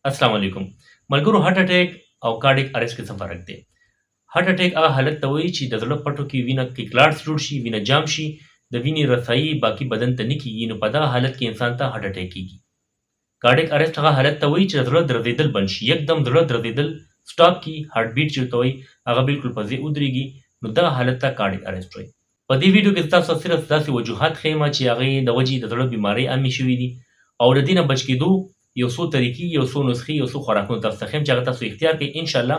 السلام علیکم ملګرو، هارت اټیک او کارډیک اریسټ کې څه فرق دی؟ هارت اټیک هغه حالت ته وایي چې د زړه پټو کې وینه کې کلاټس جوړ شي، وینه جام شي، د وینې رسایي باقي بدن ته نه کیږي، نو په دغه حالت کې انسان ته هارت اټیک کیږي. کارډیک اریسټ هغه حالت ته وایي چې د زړه درزېدل بند شي، یکدم زړه درزېدل سټاپ کی، هارت بیټ چې ورته وایي هغه بالکل په ځای ودرېږي، نو دغه حالت ته کارډیک اریسټ وایي. په دې ویډیو کې تاسو صرف داسې وجوهات ښیم چې هغې د وجې د زړه بیمارۍ عامې شوې دي او د دې نه بچ کېدو یو څو طریقې، یو څو نسخې، یو څو خوراکونه تاسو ته ښیم چې هغه تاسو اختیار کړئ. انشاءالله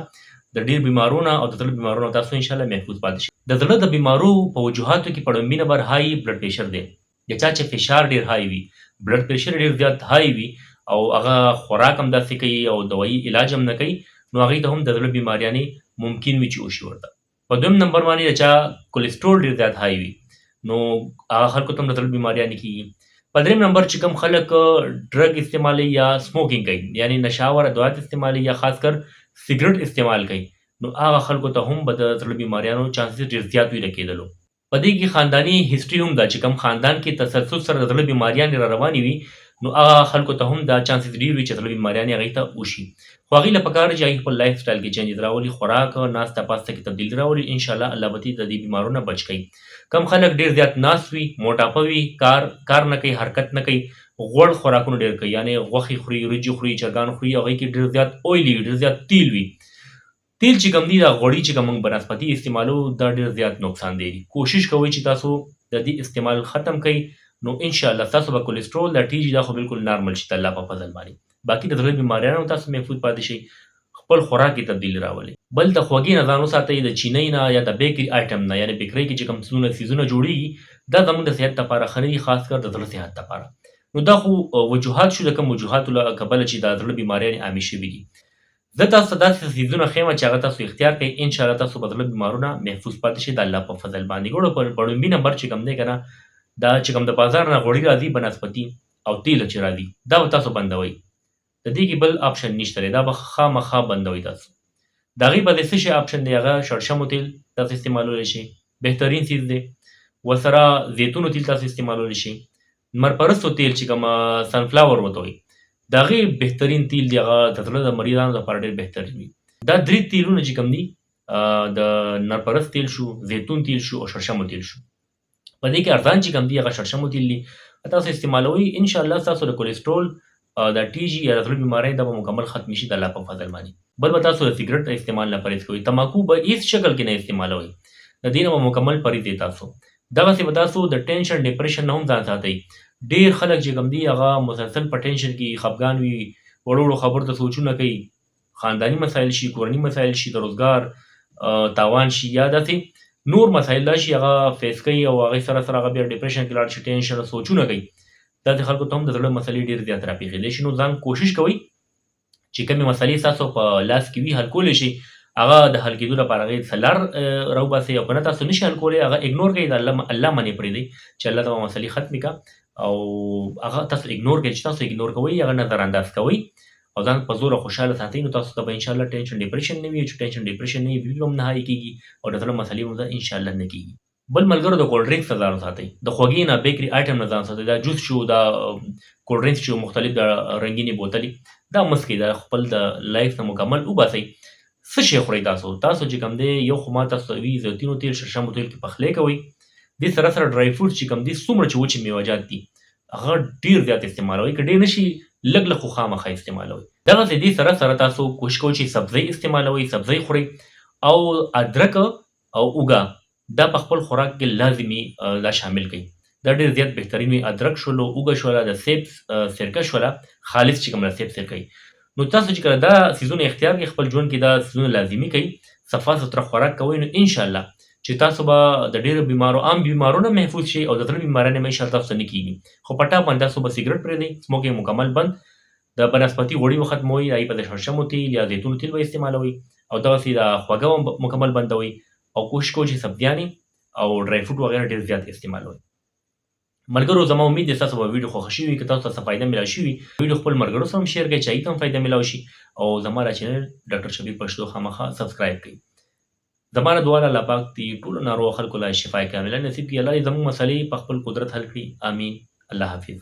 د ډېر بیمارو نه او د زړه بیمارو نه تاسو انشاءالله محفوظ پاتې شئ. د زړه د بیمارو په وجوهاتو کې په ړومبي نمبر های بلډ پریشر دی. د چا چې فشار ډېر های وي، بلډ پریشر ډېر زیات های وي او هغه خوراک هم داسې کوي او دوایي علاج هم نه کوي، نو هغوی ته هم د زړه بیماریانې ممکن وي چې وشي ورته. په دویم نمبر باندې د چا کولیسټرول ډېر زیات های وي، نو هغه خلکو ته هم د زړه بیماریانې کېږي. په دریم نمبر چې کوم خلک ډرګ استعمالوي یا سموکینګ کوي، یعنی نشهور ادویات استعمالوي یا خاص کر سګرټ استعمال کوي، نو هغه خلکو ته هم به د زړه بیماریانو چانسز ډېر زیات وي د کېدلو. په دې کې خانداني هیسټري هم ده چې کوم خاندان کې تسلسل سره د زړه بیماریانې را روانې وي، نو هغه خلکو ته هم دا چانسز ډېر وي چې زړه بیماریانې هغوی ته وشي. خو هغوی له پکار چې هغوی خپل لایف سټایل کې چینجز راولي، خوراک ناسته پاسته کې تبدیلي راولي، انشاءالله الله به د دې بیمارو نه بچ کړي. کم خلک ډېر زیات ناست وي، موټاپه وي، کار نه کوي، حرکت نه کوي، غوړ خوراکونه ډېر کوي، یعنې غوښې خوري، وریجې خوري، چرګان خوري، هغوی کې ډېر زیات اویلي وي، ډېر زیات تیل وي. تیل چې کوم دي، دا غوړي چې کوم موږ بنسپتي استعمالو، دا ډېر زیات نقصان دی. کوشش کوئ چې تاسو د دې استعمال ختم کړئ، نو انشاءالله تاسو به کولیسټرول دا ټي جي دا خو بالکل نارمل شي د الله په فضل باندې. باقي د زړه بیماریانو تاسو محفوظ پاتې شئ، خپل خوراک کې تبدیلي راولئ. بل د خوږې نه ځان وساتئ، د چینۍ نه یا د بیکري آیټم نه، یعنې بیکرۍ کې چې کوم څیزونه جوړیږي، دا زموږ د صحت لپاره ښه نه دي، خاص کر د زړه صحت لپاره. نو دا خو وجوهات شو د کوم وجوهاتو له کبله چې د زړه بیماریانې عامې شوې دي. زه تاسو ته داسې څیزونه ښیم چې هغه تاسو اختیار کړئ، انشاءالله تاسو به زړه بیمارونه محفوظ پاتې شئ د الله په فضل باندې. ګوره، په ړومبي نمبر چې کوم دی که نه، دا چې کوم د بازار نه غوړي راځي بنسپتي او تیل چې راځي، دا به تاسو بندوئ. د دې کې بل آپشن نشته دی، دا به خامخا بندوئ تاسو. د هغې په ځای څه شی آپشن دی؟ هغه شړشمو تیل تاسو استعمالولی شئ، بهترین څیز دی. ورسره زیتونو تیل تاسو استعمالولی شئ. لمرپرستو تیل چې کوم سنفلاور ورته وایي، د هغې بهترین تیل دی، هغه د زړه د مریضانو لپاره ډېر بهترین وي. دا درې تیلونه چې کوم دي، د نرپرست تیل شو، زیتون تیل شو او شړشمو تیل شو، په دې کې ارزان چې کوم دي هغه شړشمو تیل دي، تاسو استعمالوئ، انشاءالله ستاسو د کولیسټرول د ټي جي یا د زړه بیمارۍ دا به مکمل ختم شي د الله په فضل باندې. بل به تاسو د سګرټ د استعمال نه پرهیز کوئ، تماکو به هیڅ شکل کې نه استعمالوئ، د دې نه به مکمل پرهیز دی تاسو. دغسې به تاسو د ټینشن ډپریشن نه هم ځان ساتئ. ډېر خلک چې کوم دي هغه مسلسل په ټینشن کې خفګان وي، وړو وړو خبرو ته سوچونه کوي، خانداني مسایل شي، کورني مسایل شي، د روزګار تاوان شي یا داسې نور مسایل راشي، هغه فیس کوي او هغې سره سره هغه بیا ډپریشن کې لاړ شي، ټینشن سوچونه کوي. داسې خلکو ته هم د زړه مسلې ډېر زیات راپېښېدای شي. نو ځان کوشش کوئ چې کومې مسلې ستاسو په لاس کې وي حل کولی شئ، هغه د حل کېدو لپاره هغې څه لار راوباسئ، او که نه تاسو نشئ حل کولی هغه اګنور کړئ، د الله باندې پرېږدئ چې الله زما مسلې ختمې کړه، او هغه تاسو اګنور کړئ. چې تاسو اګنور کوئ، هغه نظر انداز کوئ او ځان په زوره خوشحاله ساتئ، نو تاسو ته به انشاءالله ټینشن ډپریشن نه وي، چې ټینشن ډپریشن نه وي، بي پي به هم نه های کېږي او د زړه مسلې به انشاءالله نه کېږي. بل ملګرو، د کولډ ډرینکس نه ځان وساتئ، د خوږې نه، بیکري آیټم نه ځان وساتئ. دا جوس شو، دا کولډ ډرینکس شو، مختلف د رنګینې بوتلې دا مه څښئ، دا خپل د لایف نه مکمل وباسئ. څه شی خورئ تاسو؟ تاسو چې کوم دی، یو خو ما تاسو ته وي زیتونو تیل، شړشمو تیل کې پخلی کوئ، دې سره سره ډرای فروټ چې کوم دي، څومره چې وچې میوهجات دي هغه ډېر زیات استعمالوئ، که ډېر نه شي لږ لږ خو خامخا استعمالوئ. دغسې دې سره سره تاسو کوشش کوئ چې سبزۍ استعمالوئ، سبزۍ خورئ او ادرک او اوږه دا په خپل خوراک کې لازمي دا شامل کړئ، دا ډېر زیات بهترین وي. ادرک شولو، اوږه شوله، د سیب سرکه شوله، خالص چې کوم د سیب سرکه وي. نو تاسو چې کله دا څیزونه اختیار کړئ، خپل ژوند کې دا څیزونه لازمي کړئ، صفا سوتره خوراک کوئ، نو انشاءالله چې تاسو به د ډېرو بیمارو عام بیمارو نه محفوظ شئ او د زړه بیمارانې به انشاءالله تاسو ته نه کېږي. خو په ټاپ باندې تاسو به سګرټ پرېږدئ، سموکینګ مکمل بند، د بنسپتي غوړي به ختموئ، د هغې په ځای شړشمو تیل یا زیتونو تیل به استعمالوئ او دغسې د خوږه به مکمل بندوئ او کوشش کوئ چې سبزیانې او ډرای فروټ وغیره ډېر زیات استعمالوئ. ملګرو، زما امید دی ستاسو به ویډیو خوښه شوي. که تاسو ته څه فایده ملاو شوي، ویډیو خپل ملګرو سره هم شیر کړئ چې هغوی ته هم فایده ملاو شي، او زما دا چینل ډاکټر شبیر پښتو خامخا سبسکرایب کړئ. زما نه دعا ده، الله پاک دې ټولو ناروغو خلکو له شفای کامله نصیب کړي. الله دې زموږ مسلې په خپل قدرت حل کړي. آمین. الله حافظ.